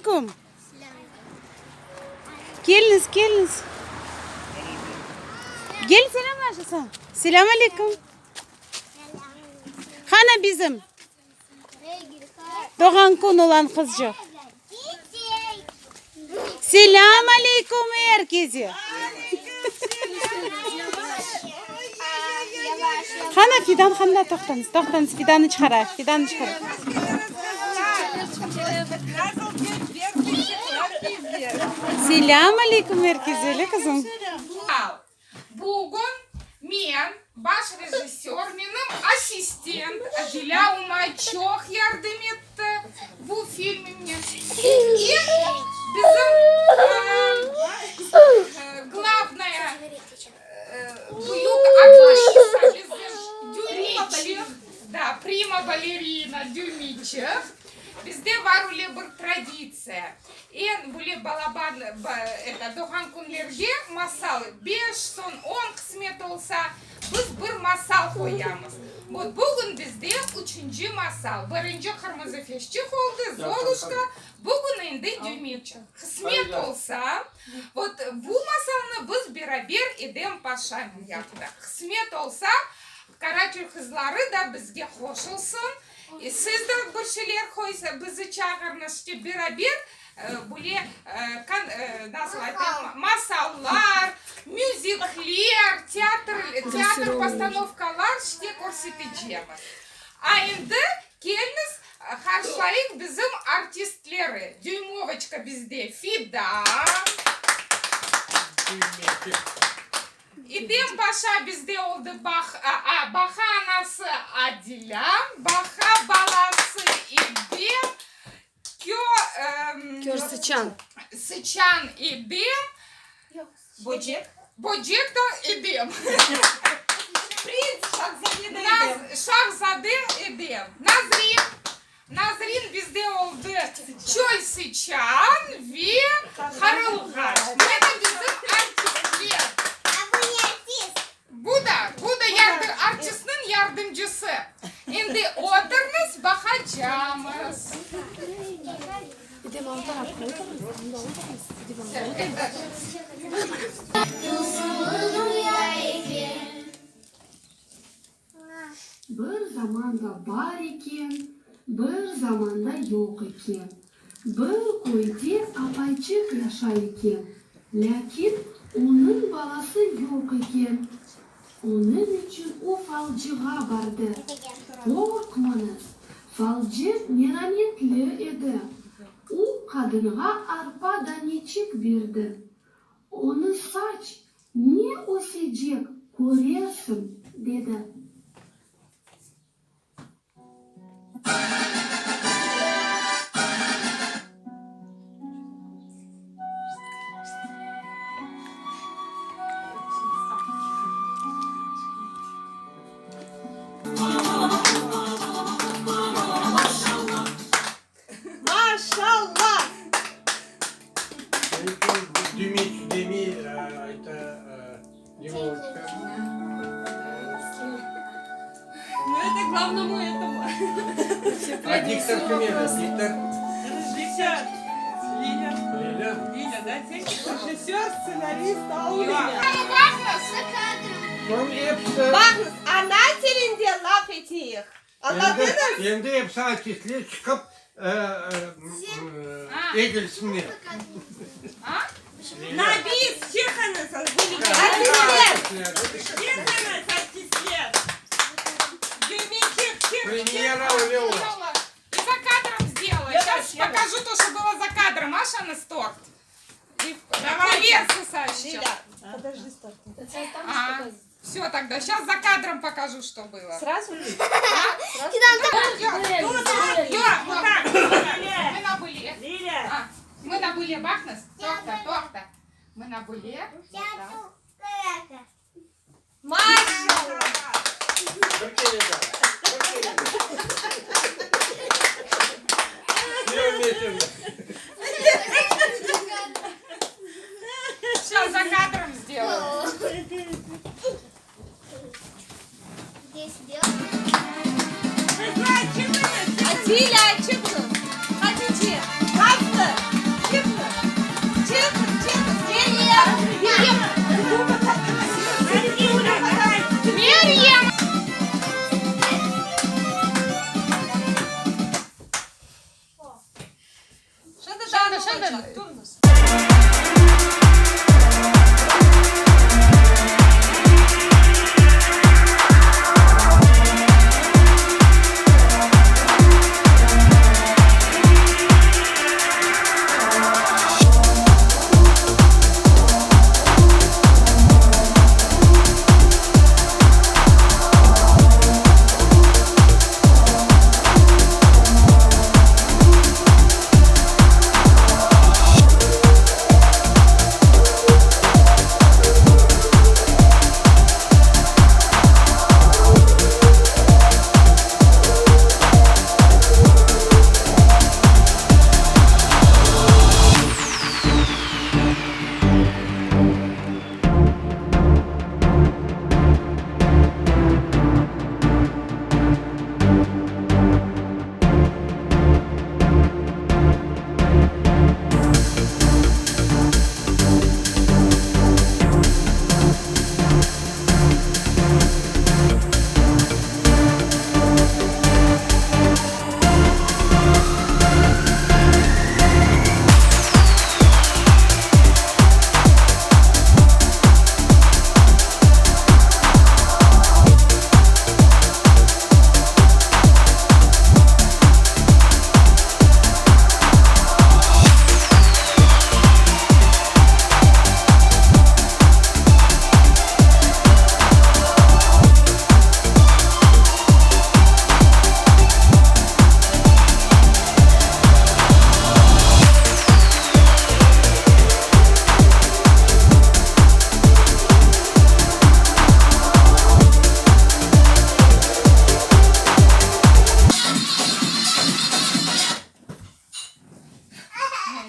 aleyküm! Keliñiz, keliñiz. Gel selâmlaşasıñ. Selâm aleyküm. Qana bizim doğğan kün olan qızçıq? Selâm aleyküm er kese. Qana Fidan qanda? Toqtañız, toqtañız, Fidannı çıqarayıq, Fidannı çıqarayıq. Selâm aleyküm er kese, qızım. Bugün men, baş rejissör, menim assistent Adilâ Umay çoq yardım etti bu filmimnen. İ bizim glavnaya büyük aktrisa bizim Dümiçik, da, prima balerina Dümiçik. Bizde var öyle bir traditsiya. Eñ böyle balaban, eto, doğğan künlerge masal, beş, soñ on qısmet olsa, biz bir masal qoyamız. Vot, bugün bizde üçünci masal. Birinci Qırmızı feşçik oldı, Zoluşka, bugün endi Düymeçik. Qısmet olsa, vot, bu masalnı biz beraber Edem Paşanen yaptıq. Qısmet olsa, Qaraçöl qızları da bizge qoşulsın. Siz de bir şeyler qoysa, bizi çağırıñız, işte, beraber böyle, nasıl aytayım, masallar, müzikler, teatr, teatr postanovkalar, işte, körsetecemiz. A endi keliñiz, qarşılayıq bizim artistleri. Düymovoçka bizde Fidan. İdem paşa bizde oldı Baha anası Adilâ, Baha balası İdem, Kör sıçan. Sıçan İdem, Böcek. Böcek da İdem. Prints, şahzade da İdem. Şahzade İdem. Nazrin, Nazrin bizde oldı Çöl sıçan ve Qarılğaç. Mına bizim artistler. Bu da, bu da yardı, artistniñ yardımcısı. Endi oturıñız, baqacamız. Bir zamanda bar eken, bir zamanda yoq eken, bir köyde apayçıq yaşay eken, lâkin onıñ balası yoq eken. Onıñ içün o falcığa bardı. Qorqmañız, falcı merametli edi. O qadınğa arpa daneçik berdi. Onı saç, ne ösecek, körersiñ, dedi. Maşallah! Ну это главному этому. А диктор kim edi? Диктор? Rejissör. Lilâ. Lilâ? Lilâ, da? Rejissör, stsenarist, al Lilâ. Soñ episi. Baqıñız, ana tilinde laf eteyik. Añladıñız? Endi episi artistler çıqıp egilsinler. Nabiz, çıqıñız, artistler! Çıqıñız, artistler! Düymeçik, çıq, çıq! Premyera öyle ola. Za kadrom sdelay. Seyças pokaju to, şo bylo za kadrom, aşanız tort. Vse togda, şas za kadrom pokaju, çto bylo. Srazu? Mına böyle baqıñız, toqta, toqta, mına böyle. Maşallah! Bir kere daa, bir kere daa. Seyças za kadrom sdelayım. Qızlar, çıqıñız, çıqıñız. Adilâ, çıqıñ. Hatice, Nazlı.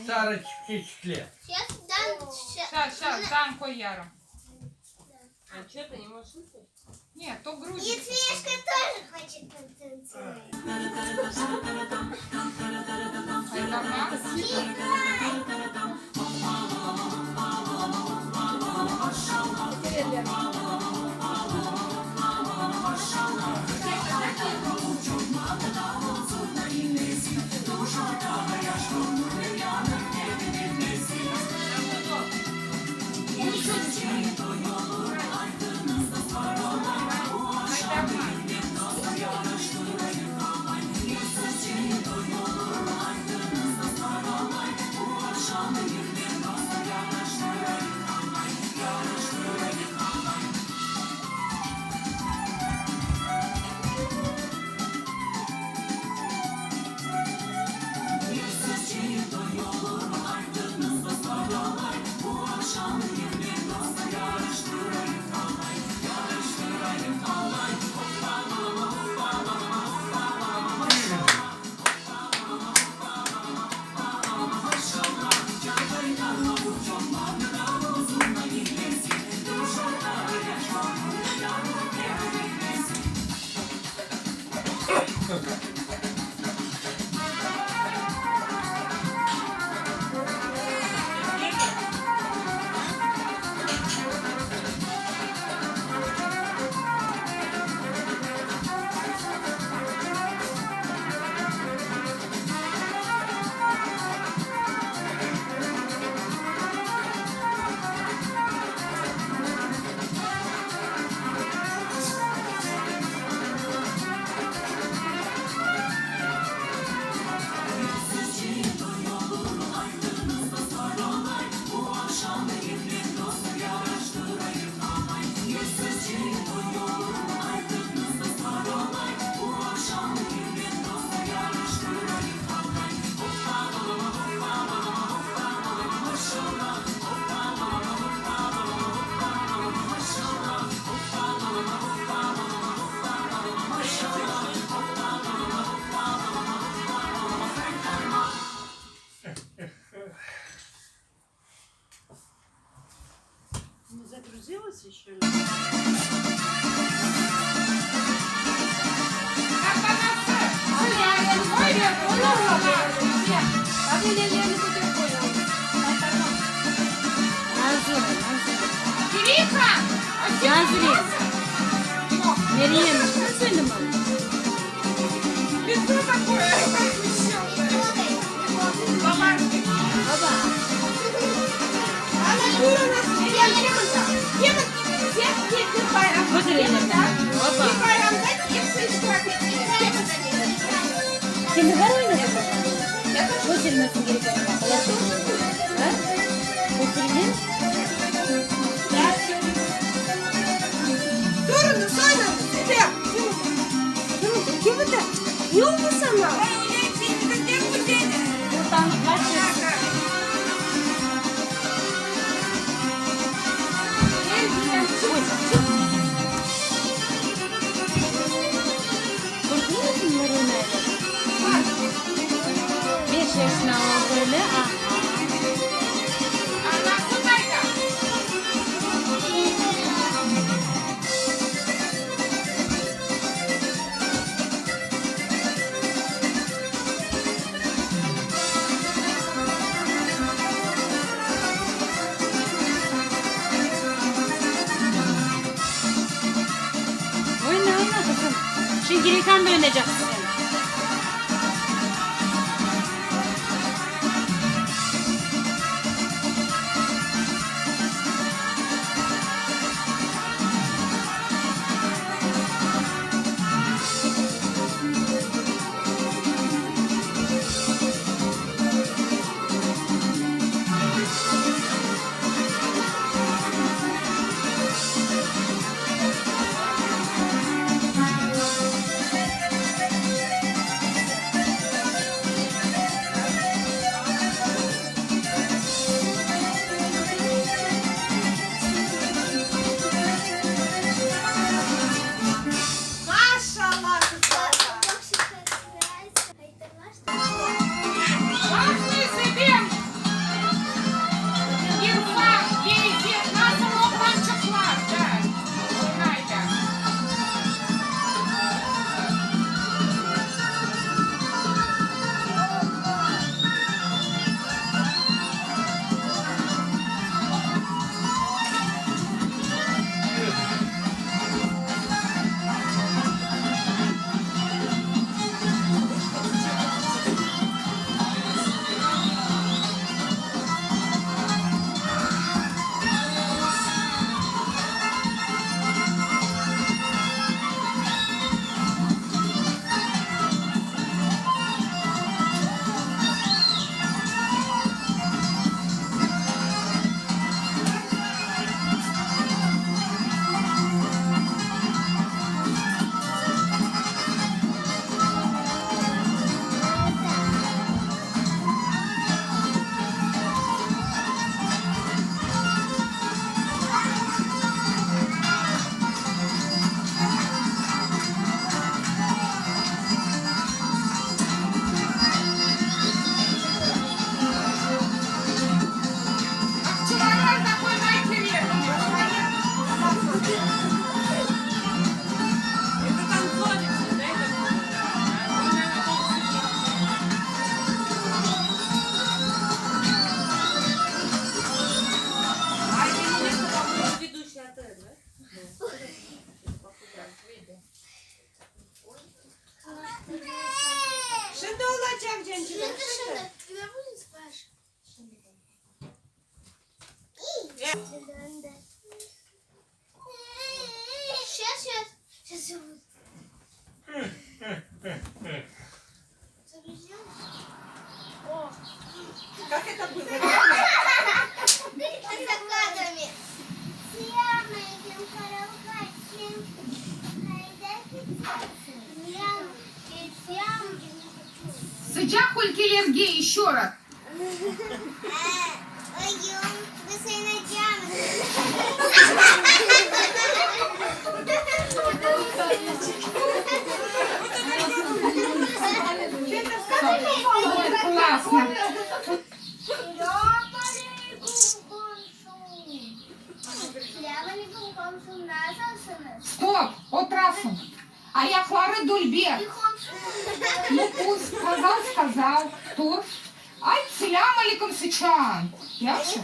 Sarı çiçekli. Şa, şa, dan qoyarım. Ne, to грузится. Haytarma. Haytarma. Qartanası, öyle, Kiriha, Nazri. Yoq. Meryem, söyleme. Лицо такое возмущенное. Baba. Baba. Bir bayramda hepsi iştirak etmeli. Sen de var oynadın Köstermesiñ kerek oynamaq. A? Köstereyim? Turıñız, oynañız, Edem. Kim это? Ne oldı saña? Ortalıqqa çıq. Kördiñmi kimler oynaylar? 5 yaşına o böyle, aha. Anası qayda? Oyna, oyna qızım. Şimdi Girikan da oynaycaq siziñ. Maşallah qızlarğa. Baqıñız, Edem, İrfan, Leyzet, nasıl oğlançıqlar, da, oynaylar. Aqçılarlar da qoymay kerek. Şimdi olacaq, Cançıqım, şimdi. Как это было? Sıcaq ülkelerge, еще раз. Ой, классно. Стоп, oturasıñ. Ayaqları dülber. Ну, пусть, сказал, сказал. Tur. Ayt, selâm aleyküm, sıçan. Yahşı?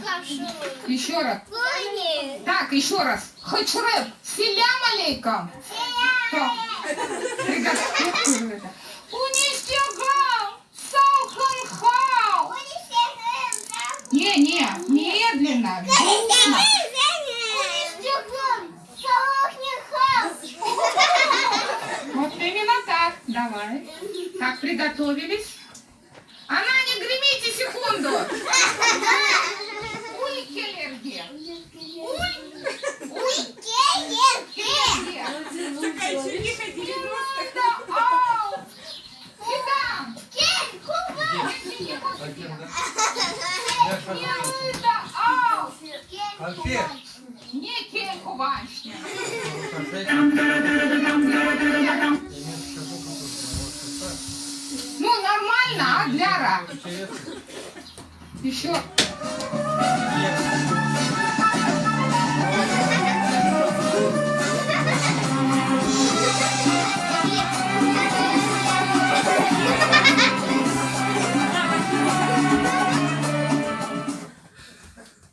Еще раз. Так, еще раз. Qıçırıp, selâm aleyküm. Так. Unişeğim, salqın hav. Ne, ne, медленно, грустно. Ülkelerge. Ülkelerge. Şimdi al. Fidan. Şimdi al. Ne kel quvançnen. Nu, normalno, a, Dilara? Eşçe.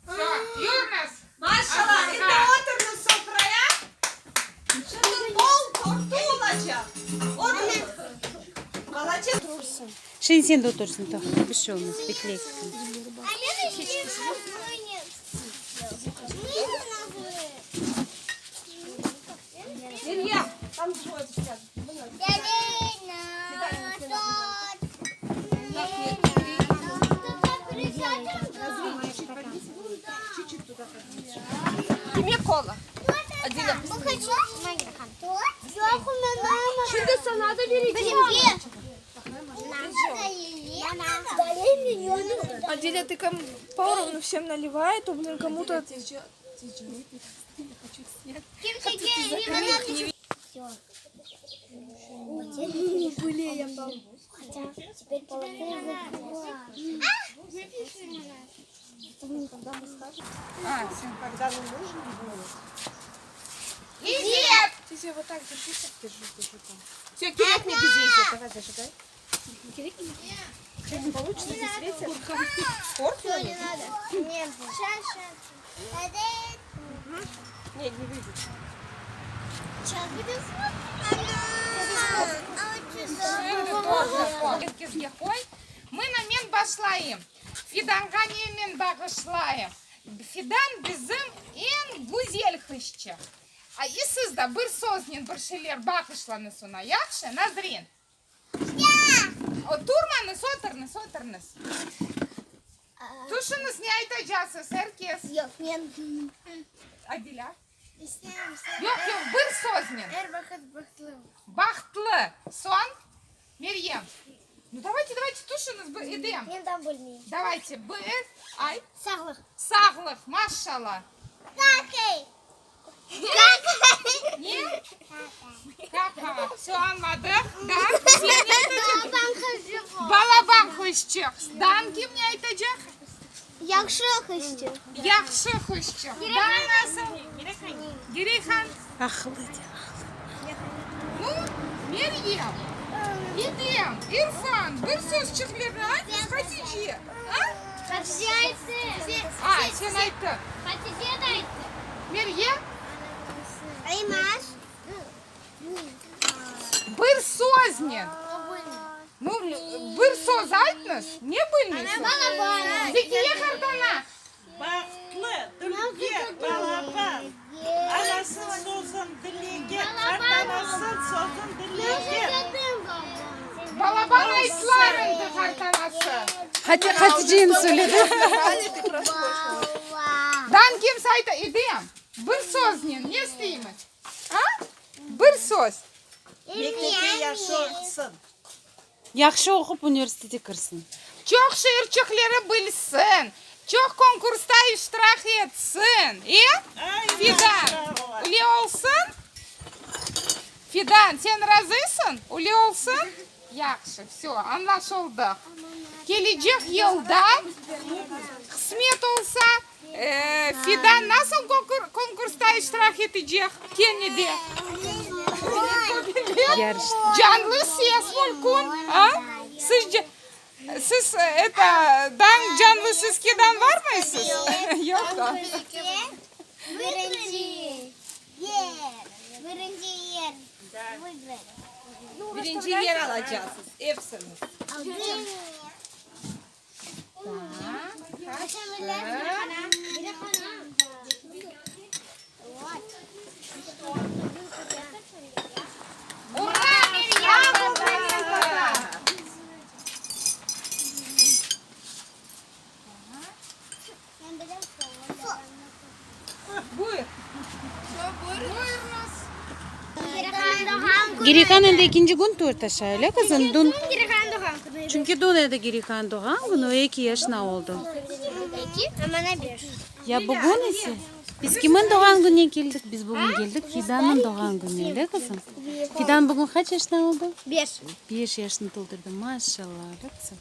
Vse, yürüñiz. Maşallah, endi oturıñız sofraya. Şimdi bol tortu olacaq. Oturıñız. Balaçıq. Şimdi sen de otursıñ, toqta, bir şey olmaz, bekleyik. Kime kola? Şimdi sana da vereceğim. Аделя, ты кому поровну всем наливай, то, блин, кому-то... İzet. Тизе, вот так держи, так держи, держи там. Все, kerekmey bize İzet. Давай зажигай. Что, не получится здесь ветер? Не, не выйдет. Şimdi tortu er keske qoy. Mına men başlayım. Fidanğa nenen bağışlayım? Fidan bizim eñ güzel qızçıq. A i siz da bir söznen bir şeyler bağışlañız oña, yahşı? Nazrin. Oturmañız, oturıñız, oturıñız. Tüşüñiz, ne aytacaqsız, er kes? Yoq, men Adilâ? istemem. Yoq, yoq, bir söznen. Er vaqıt bahtlı. Bahtlı. Soñ? Meryem. Nu, davayte, davayte, tüşüñiz, bir Edem. Men tam bilmeyim. Davayte, bir, ay. Sağlıq. Sağlıq, maşallah. Kakay. Ne? Kaka. Vse, añladıq. Da, sen ne aytacaq? Balaban qızçıq. Balaban qızçıq. Dan kim ne aytacaq? Yahşı qızçıq. Yahşı qızçıq. Da nasıl? Gireyhan. Aqıllı de, Nu, Meryem, Edem, İrfan, bir sözçiklerni aytıñız, Hatice. A? Hatice ayttı. A, sen ayttın. Hatice de ayttı. Meryem? Aymaş. Bir söznen. Nu, bir söz aytıñız. Ne bilmeysiñ? Balaban. Zekiye qartana. Bahtlı, dülger, balaban. Anasınıñ sözün diñlegen, qartanasınıñ sözün diñlegen. Balaban ayttılar endi qartanası. Hatice endi söyledi. Dan kimse ayta, Edem, bir söznen ne isteymiz? A? Bir söz. Mektepte yahşı oqusın. Yahşı oqup universitetke kirsin. Çoq şiirçikleri bilsin, çoq konkursta iştirak etsin. E? Fidan, öyle olsun? Fidan, sen razısıñ? Öyle olsun? Yahşı, vse, añlaşıldıq. Kelecek yılda, qısmet olsa, Fidan nasıl konkursta iştirak etecek kene de? Canlı ses mümkün, a? Siz, siz, eto, dan canlı seske dan barmaysız? Yoq da. Birinci yer alacaqsız, episiñiz. Ura, Meryem! Girihan endi ekinci kün tort aşay, öyle qızım? Dün, çünki dün edi Girihan doğğan künü, o eki yaşına oldı. Ya bugün ise, biz kimin doğğan kününe keldik? Biz bugün keldik Fidannıñ doğğan kününe, öyle qızım? Fidan bugün qaç yaşına oldı? Beş. Beş yaşını toldurdı, maşallah, öyle qızım?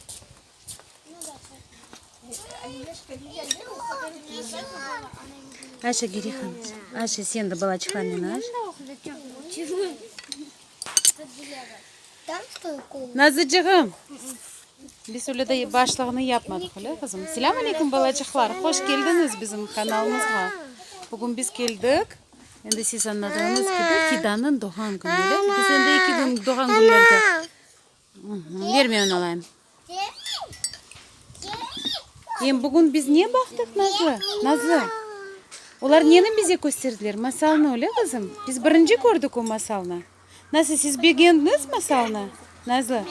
Ayşe, Girihan, Ayşe, sen de balaçıqlarnen aş. Nazıcığım, biz öyle de başlığını yapmadıq, öyle qızım? Selâm aleyküm, balaçıqlar, hoş keldiñiz bizim kanalımızğa. Bugün biz keldik, endi siz añladığıñız kibi, Fidannıñ doğğan künü, öyle? Biz endi eki kün doğğan künlerde. Ber men onı alayım. Em bugün biz ne baqtıq, Nazlı? Nazlı, olar neni bize kösterdiler? Masalnı, öyle qızım? Biz birinci kördik o masalnı. Nasıl, siz begendiñiz masalnı, Nazlı?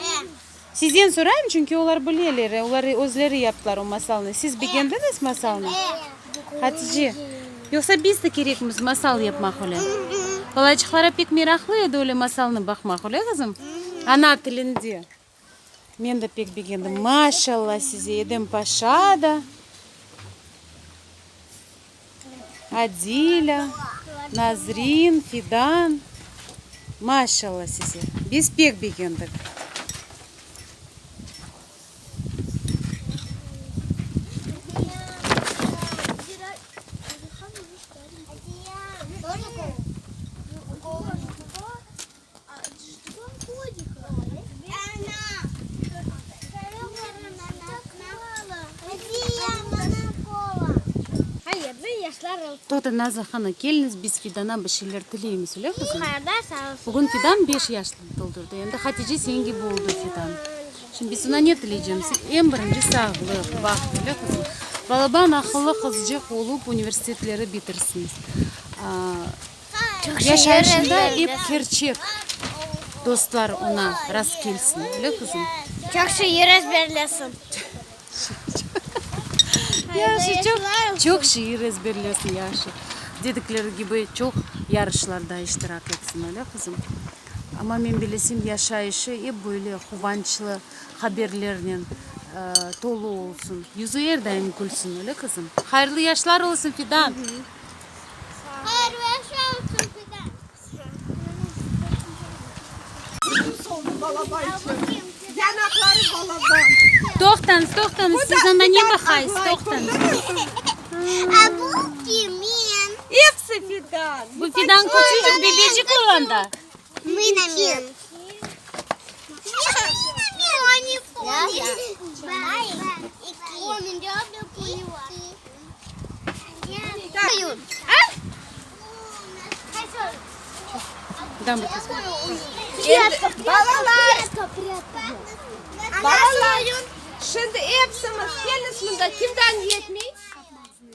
Sizden sorayım, çünki olar bileler, olar özleri yaptılar o masalnı. Siz begendiñiz masalnı? Hatice, yoqsa biz de kerekmiz masal yapmaq öyle? Balaçıqlara pek meraqlı edi öyle masalnı baqmaq, öyle qızım? Ana tilinde. Men de pek begendim. Maşallah size, Edem Paşa da, Adilâ, Nazrin, Fidan. Maşallah size. Biz pek begendik. Toqta, Nazlı hanım, keliñiz, biz Fidana bir şeyler tileymiz, öyle qızım? Bugün Fidan beş yaşını toldurdı. Endi Hatice señ kibi oldı Fidan. Şimdi biz oña ne tileycemiz? Eñ birinci sağlıq, baht, öyle qızım? Balaban aqıllı qızcıq olıp universitetleri bitirsin. Yaşayışında ep kerçek dostlar oña rastkelsin, öyle qızım? Çoq şiir ezberlesin. Yahşı, çoq, çoq şiir ezberlesin, yahşı. Dedikleri kibi, çoq yarışlarda iştirak etsin, öyle qızım? Amma men bilesem, yaşayışı ep böyle quvançlı haberlernen tolu olsun, yüzü er daim külsün, öyle qızım? Hayırlı yaşlar olsun, Fidan! Toqtañız, toqtañız, siz anda ne baqaysız, toqtañız. Bu Fidan küçücik bebecik olğanda. Balalar, balalar, şimdi epsimiz keliñiz mında, kimden yetmey?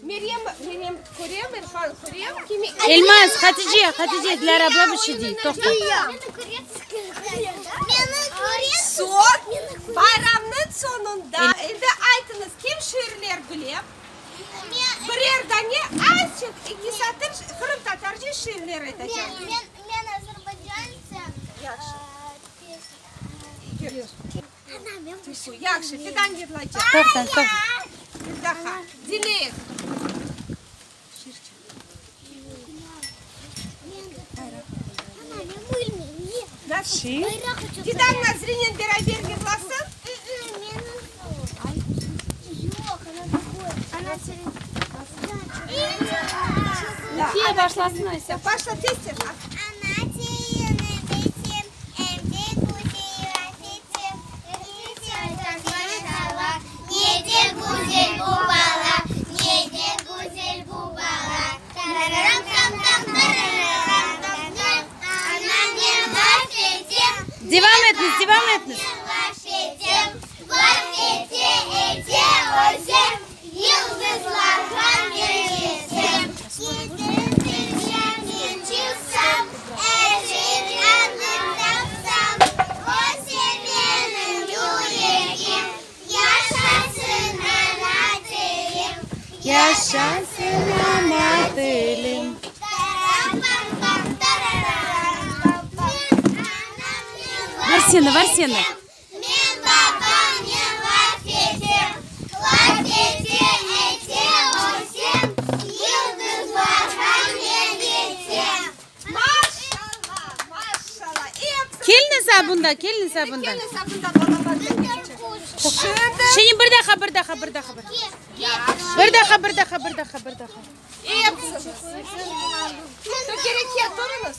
Meryem, Meryem körem, İrfan körem, kim? Elmaz, Hatice, Hatice, Dilâra abla bir şey dey, toqta. Soñ, bayramnıñ soñunda, endi aytıñız, kim şiirler bile? Birer dane azçıq eki satır qırımtatarca şiirler aytacaq. Yahşı, Fidan yırlaycaq. Toqtañ, toqtañ. Bir daha. Diñleyik. Fidan Nazrinen beraber yırlasın. Başla tez tez. Devam etiñiz, devam etiñiz. Yaşasın ana tilim. seni, var seni. Men babamnen laf etem, laf ete, ete ösem, yıldızlarğa men yetem. Maşalla, maşalla. Episi. Keliñiz a bunda, keliñiz a bunda. Keliñiz a bunda balalar. Şimdi. Şimdi bir daha, bir daha, bir daha. Bir daha, bir daha, bir daha, bir daha. Episi. Tögerekke turıñız.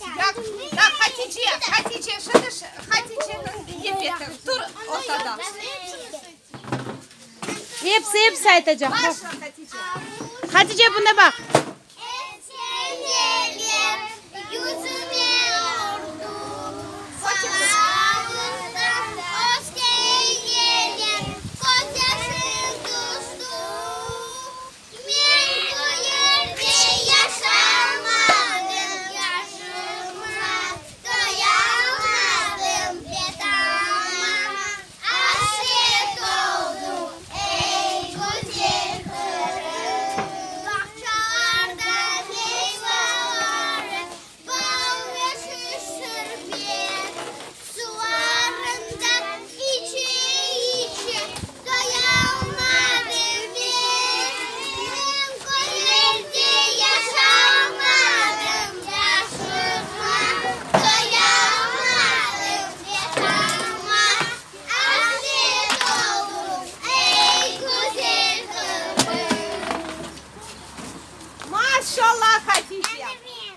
Ya, Hatice, Hatice, şimdi Haticeniñ nevbeti. Tur ortada. Episi, episi aytacaq. Başla, Hatice. Hatice, bunda baq. Ey güzel Qırım, Bağçalarda meyvaları, Bal ve süt şerbet, Suvarından içe-içe Doyalmadım ben. Men köylerde yaşalmadım, Yaşıma toyalmadım, Vetanıma asret oldım, Ey güzel Qırım. Maşallah, Hatice.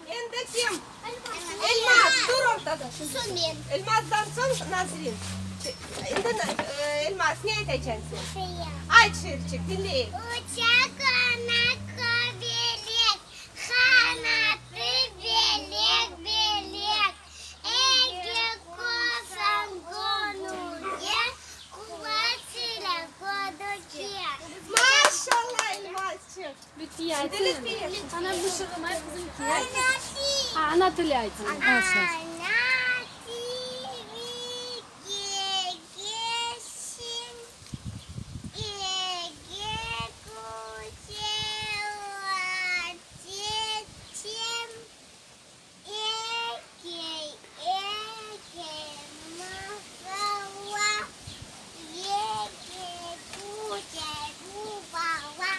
Endi kim? Elmaz, tur ortada. Elmazdan soñ Nazrin. Endi Elmaz, ne aytacaqsıñ sen? Ayt, şiirçik, diñleyik. Uça qanat kobelek, Qanatı belek-belek, Eki qoysañ gönülge, Quvanç ile ködüge. Maşallah, Elmazçıq. Lütfiye aytsın. Ana bu şığım ayt qızım. Ana tili aytsın. Ana tili gegesin, Ege güzel adetim, Ege, ege maşallah, Ege güzel bu bala.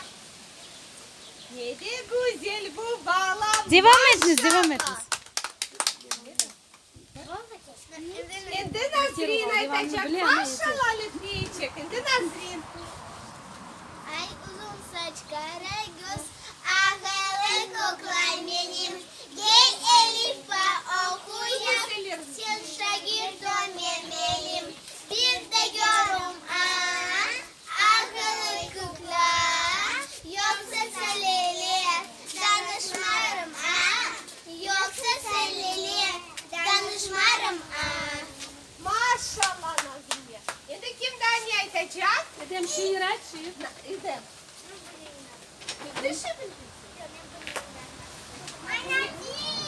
Ne de güzel bu bala. Devam etiñiz, devam etiñiz. Endi Nazrin aytacaq. Maşallah, Lütfiyeçik. Endi Nazrin. Ay uzun saç, qara köz, Aqıllı qoqla menim. Gel elifba oquyıq, Sen şagirt ol, men melim. Bir de körüm, a, aqıllı qoqla, Yoqsa sen ile tanışmarım, a, Yoqsa sen ile tanışmarım, a. Maşallah, Nazriye. Endi kim daa ne aytacaq? Edem, şiir ayt, şiir. Edem. Ana TV.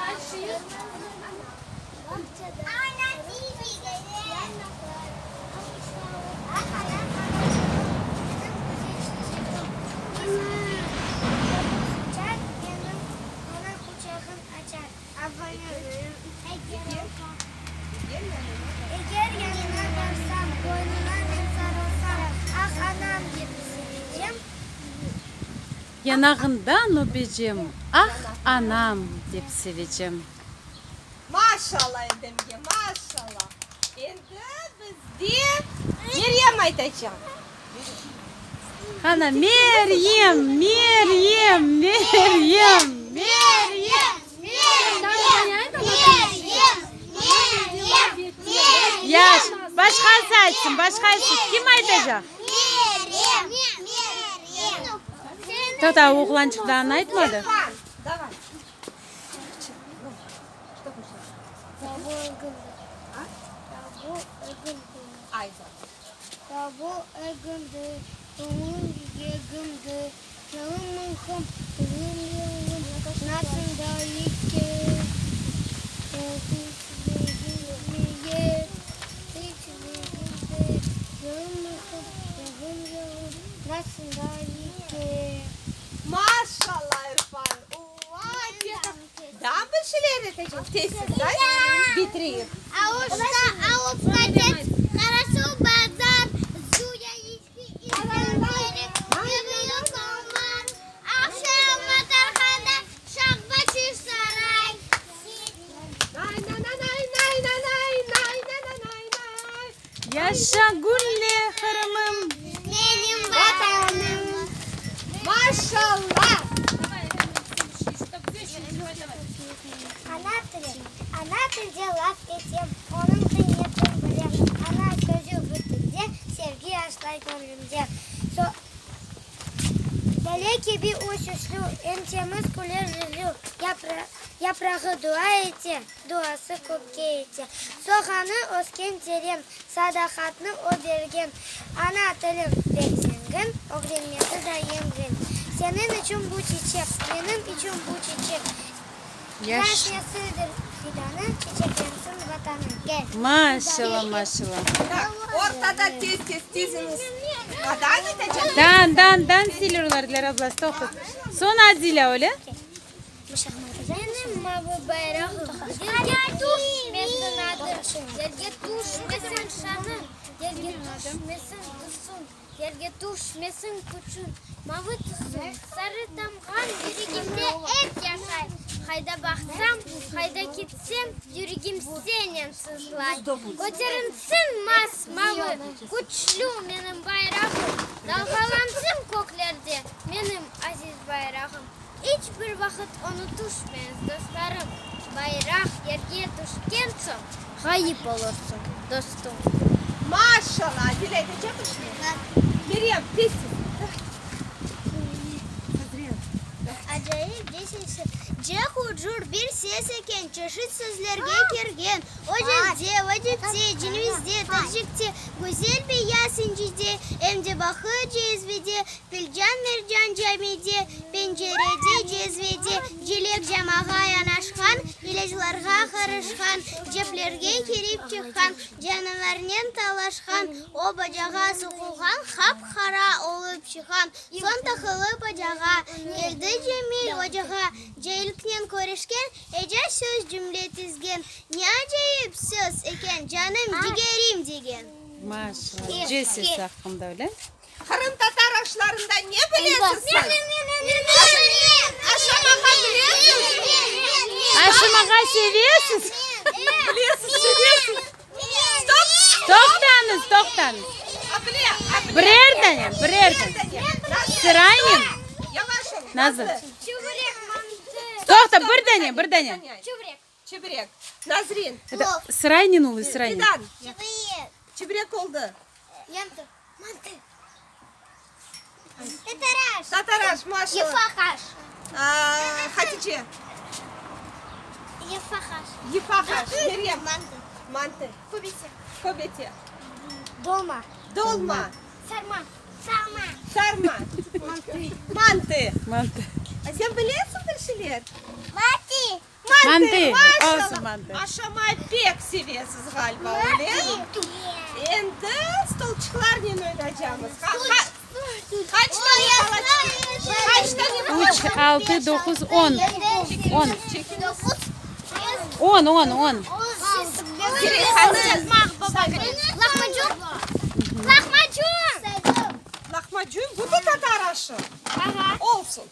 Ayt şiir. Ana TV. Eger yanına barsam, boynuna men sarılsam, Ah, anam dep sevecem. Yanağından öpecem, Ah, anam dep sevecem. Maşallah, Edemge, maşallah. Endi bizde Meryem aytacaq. Qana, Meryem, Meryem, Meryem, Meryem. Yaş, başqası aytsın, başqası. Kim aytacaq? Toqta, oğlançıq daa aytmadı. İrfan, davay. Ayda. Maşallah, İrfan. Daa bir şeyler etecek. Tez-tez ayt. Bitireyik. Yaşa, gülle, Qırımım! Menim Vatanım! Maşallah! Ana tili, ana tilde laf etem, onıñ qıymetin bilem. Ana sözü bu tilde, sevgi yaşlay köñlümde. Lâle kibi o süslü, em temiz küler yüzlü, Yaprağı dua ete, duası kökke yete. Soğanı ösken terem, sadaqatnı o bergen. Ana tilim pek zengin, ögrenmesi da yengil. Seniñ içün bu çiçek, menim içün bu çiçek. Yaş Yaş nesildir fidanı, çiçeklensin Vatanı. Gel. Maşallah, maşallah. Tak, ortada tez-tez tiziñiz. Qadan etecek? Dan, dan, dan seyler Dilâra ablası, toqta. Soñ Adilâ, öyle? Menim mavı bayrağım, Yerge tüşmesin adım, Yerge tüşmesin şanım, Yerge tüşmesin tüsüm, Yerge tüşmesin küçüm. Mavı tüsüm, sarı tamğam Yüregimde ep yaşay. Qayda baqsam, qayda ketsem, Yüregim senen sızlay. Köterinsin mas-mavı, küçlü menim bayrağım, Dalğalansın köklerde menim aziz bayrağım. İç bir vaqıt unutuşmañız, dostlarım, bayraq yerge tüşken soñ, ğayıp olursıñ, dostum. Maşallah, Adile aytacaq bir şey? Meryem, tez tez. Acayip deseñsi, ce hucur bir ses eken, çeşit sözlerge kirgen. O celde, vacipte, cinvizde, tacikte, güzel beyaz incide, em de baqır cezvede, Filcan-mercan camide, pencerede, cezvede, Cilek camağa yanaşqan, ilâclarğa qarışqan, Ceplerge kirip çıqqan, canavarnen talaşqan, O bacağa soqulğan, qap-qara olıp çıqqan, Soñ taqılı bacağa, keldi Cemil ocağa, Ceilknen körüşken, eca söz cümle tizgen, Ne acayip söz eken, canım, cigerim degen. Maşallah, C sesi aqqında öyle. Qırımtatar aşlarında ne bilesiz siz? Aşamağa bilesiz? Aşamağa sevesiz? Bilesiz, sevesiz. Stop! Toqtañız, toqtañız. Able, able. Birer dane, birer dane. Sıraynen. Yavaş olun. Nazlı. Çibrek, mantı. Toqta, bir dane, bir dane. Çibrek. Çibrek. Nazrin. Sıraynen olu, sıraynen. Fidan. Çibrek oldı. Mantı. Tataraş. Tataraş, maşallah. Yufaqaş. Hatice. Yufaqaş. Yufaqaş. Meryem. Mantı. Mantı. Köbete. Köbete. Dolma. Dolma. Sarma. Sarma. Sarma. Mantı. Mantı. A sen bilesiñ bir şeyler? Mantı. Mantı, Maşallah. olsun mantı. Aşamay pek sevesiz ğaliba, öyle? Endi stolçıqlarnen oynaycamız. Qaç tane balaçıq? Qaç tane Üç, altı, doquz, on. On. On, on, on. Lahmacun. Lahmacun. Lahmacun, bu da tatar aşı. Olsun.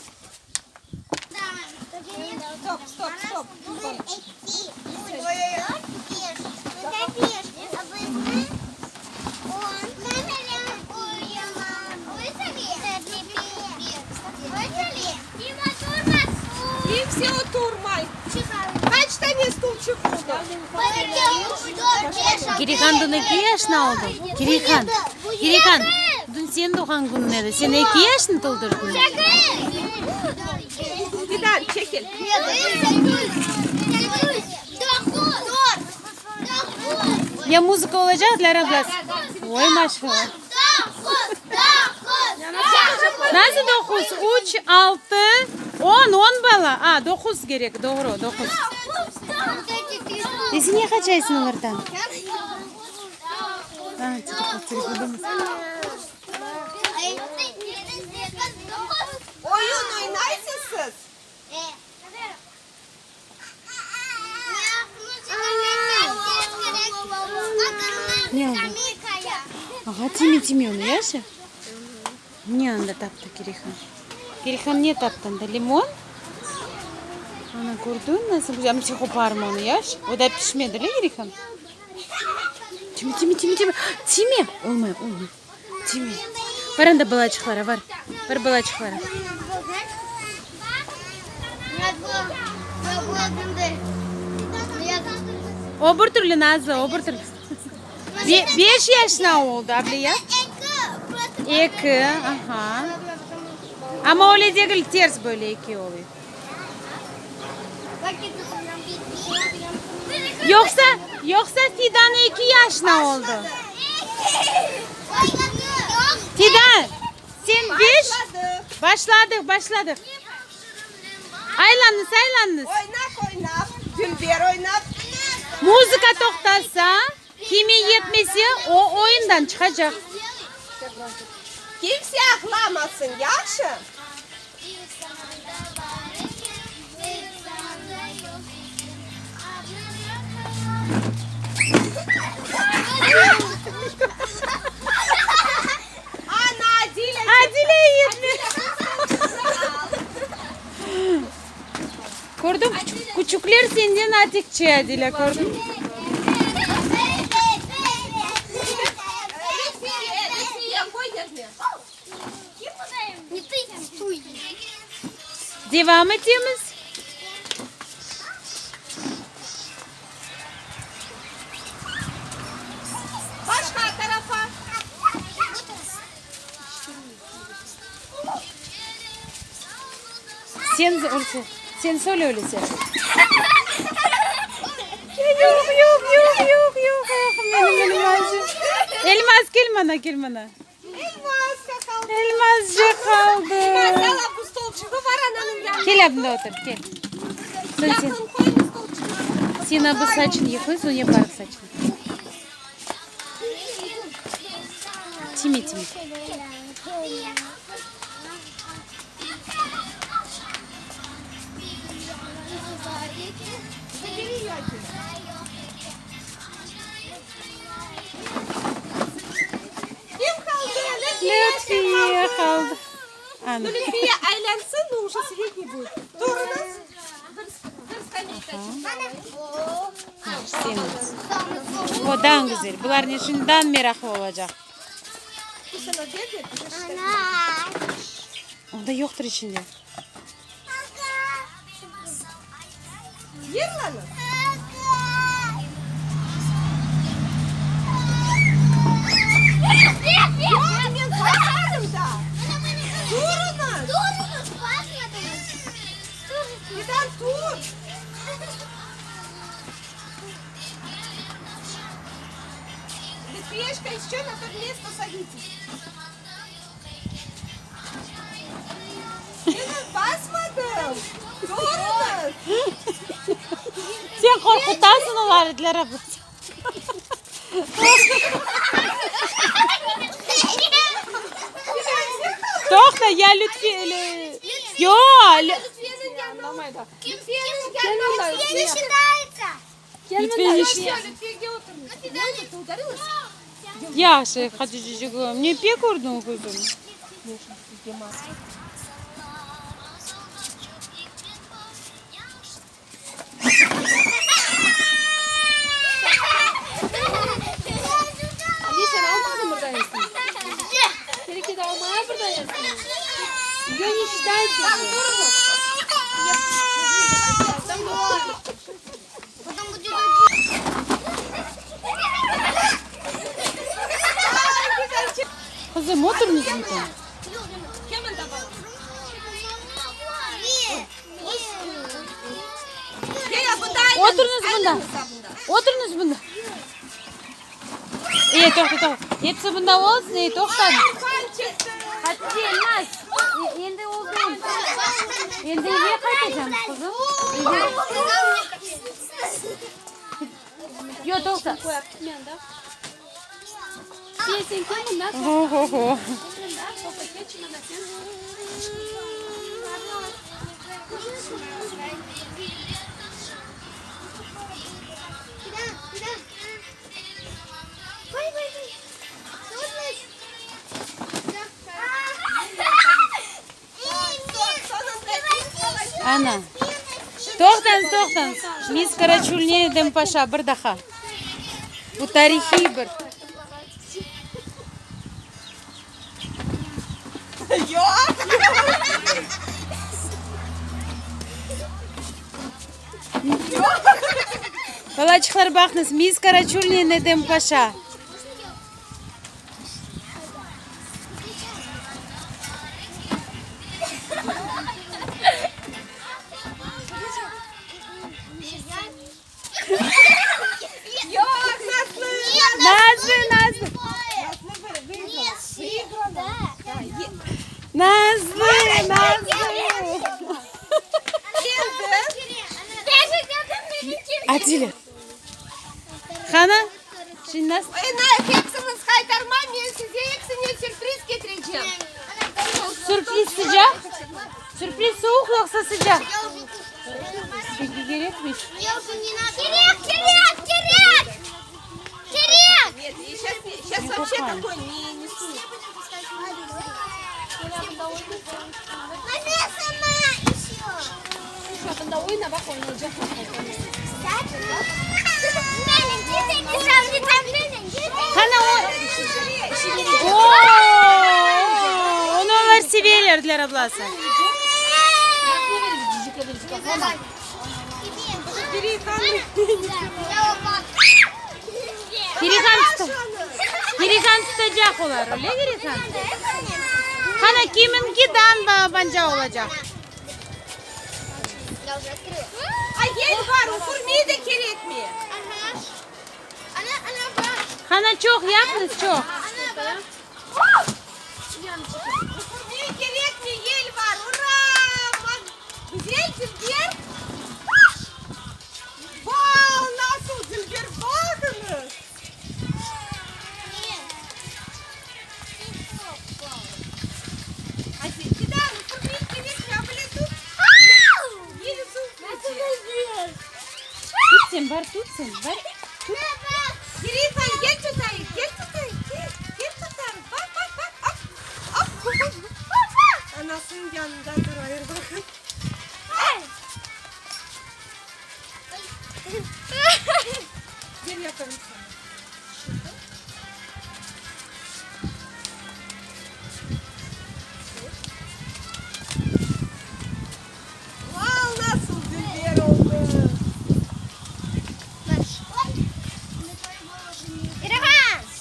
Stop, stop, stop. Kimse oturmay. Qaç tane stulçıq oldı? Kirihan dün eki yaşına oldı. Kirihan, Kirihan, dün seniñ doğğan künüñ edi. Sen eki yaşını toldurdıñ. Fidan, çekil. Ya muzıka olacaq, Dilâra ablası? Oy, maşallah. Nasıl doquz? Üç, altı, on, on bala. A, doquz kerek, doğru, doquz. E sen ne qaçaysıñ olardan? A, telefon, telefonda Oyun oynaysız siz? Ağa, tiyme, tiyme onı, yahşı? Ne anda taptı Kirihan? Kirihan ne taptı anda? Limon? Ana, kördiñ, nasıl güzel. Amma sen qoparma onı, yahşı? O da pişmedi, le, Kirihan? Tiyme, tiyme, tiyme, tiyme. Tiyme! Olmay, olmay. Tiyme. Bar anda balaçıqlara, bar. Bar balaçıqlara. O bir türlü, Nazlı, o bir türlü. Beş yaşına oldı, ablâ. Eki, aha. Amma öyle degil, ters böyle eki oluyor. Yoqsa, yoqsa Fidan eki yaşına oldı. Fidan, sen beş? Başladıq, başladıq. Aylanıñız, aylanıñız. Oynap, oynap, dülber oynap. Muzıka toqtasa, kimi yetmese, o oyundan çıqacaq. Kimse ağlamasın, yahşı? Ana, Adile. Adile yetmedi. Kördim, küçükler senden atikçe, Adile, kördim. Devam etemiz. Başqa tarafa. Sen, sen söyle öyleyse. Yoq, yoq, yoq, yoq, yoq, yoq, menim Elmazçığım. Elmaz, kel mına, kel mına. Elmazqa qaldı. Elmazçıq qaldı. Elmaz, al bu stolçığı var ananıñ yanında. Kel abında otur, kel. Soñ sen, Yaqın qoy bu stolçığı. sen bu saçını yıqay, soñ yaparıq saçını. Tiyme, tiyme. Kim qaldı? Lütfiye qaldı. Ana. Lütfiye aylansın, но уже сидеть не будет. Turıñız. Bir skameyka Sen. O daa güzel. Bular ne şundan meraqlı olacaq. Onda yoqtır içinde. Yırlañız. Yoq, men basmadım da. Turıñız. Fidan, tur. Лютфиешка, еще на то место садитесь. Men basmadım. Turıñız. Sen qorqutasıñ olarnı, Dilâra ablası. Toqta, ya Lütfi, yoq. Lütfiye ne Yahşı, Haticeçigim, ne pek urdıñ, qızım? Qızım, oturıñız lütfen. Oturıñız bunda. Oturıñız bunda. E, toqta, toqta. Episi bunda olsun, e, toqta. Hatice, Elnaz, endi oldu. Endi evge qaytacağımız, qızım. Yoq, toqta. Ho-ho-ho. Ana. Toqtañız, toqtañız. Miss Karaçulne Edem Paşa, bir daha. Bu tarihiy bir. Balaçıqlar, baqıñız, Miss Karaçulne Edem Paşa. Nazlı, Nazlı. Nazlı, Nazlı. Adile. Qani, şimdi nasıl? Hepsiniz qaytarma, men size hepsine sürpriz ketirecem. Sürpriz sıcaq? Sürpriz soğuq yoqsa sıcaq? Peki kerekmiş. Kerek, kerek, kerek! Kerek! Нет, сейчас, сейчас вообще такой не, не суть. Мама сама еще. Qani o? O, onı olar sevelerdiler, ablası. Perihan tuta. Perihan tutacaq olar, öyle Perihan? Qani kiminki dan balabanca olacaq? A yel bar, üfürmey de kerekmey. Qani çoq yapıñız, çoq. Üfürmey kerekmey, yel bar. Ura! Güzel, dülber. Vau, nasıl dülber, baqıñız! Tut sen, bar, tut sen, bar, tut. Vau, nasıl dülber oldı!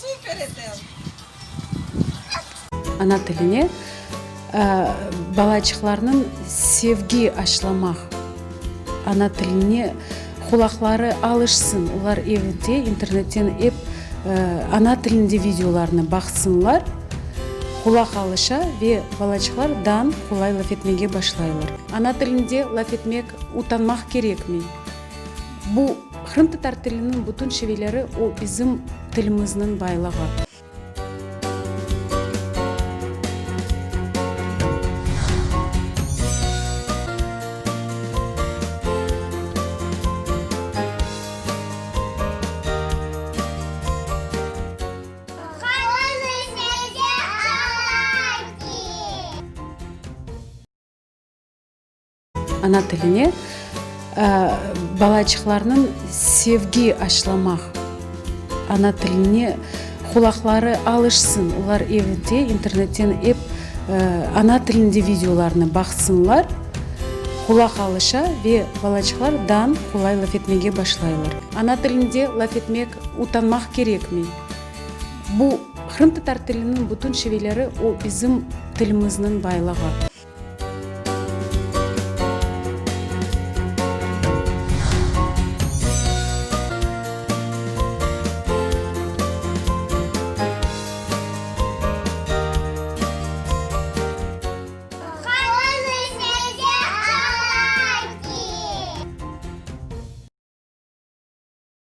Süper etem! Ana tiline balaçıqlarnıñ sevgi aşlamaq, ana tiline qulaqları alışsın, olar evde internetten ep ana tilinde videolarnı baqsınlar, qulaq alışa ve balaçıqlar dan qolay laf etmege başlaylar. Ana tilinde laf etmek utanmaq kerekmey. Bu qırımtatar tiliniñ bütün şiveleri o bizim tilimizniñ baylığı. Ana tiline balaçıqlarnıñ sevgi aşlamaq, ana tiline qulaqları alışsın, olar evde internetten ep ana tilinde videolarnı baqsınlar, qulaq alışa ve balaçıqlar dan qolay laf etmege başlaylar. Ana tilinde laf etmek utanmaq kerekmey. Bu qırımtatar tiliniñ bütün şiveleri o bizim tilimizniñ baylığı.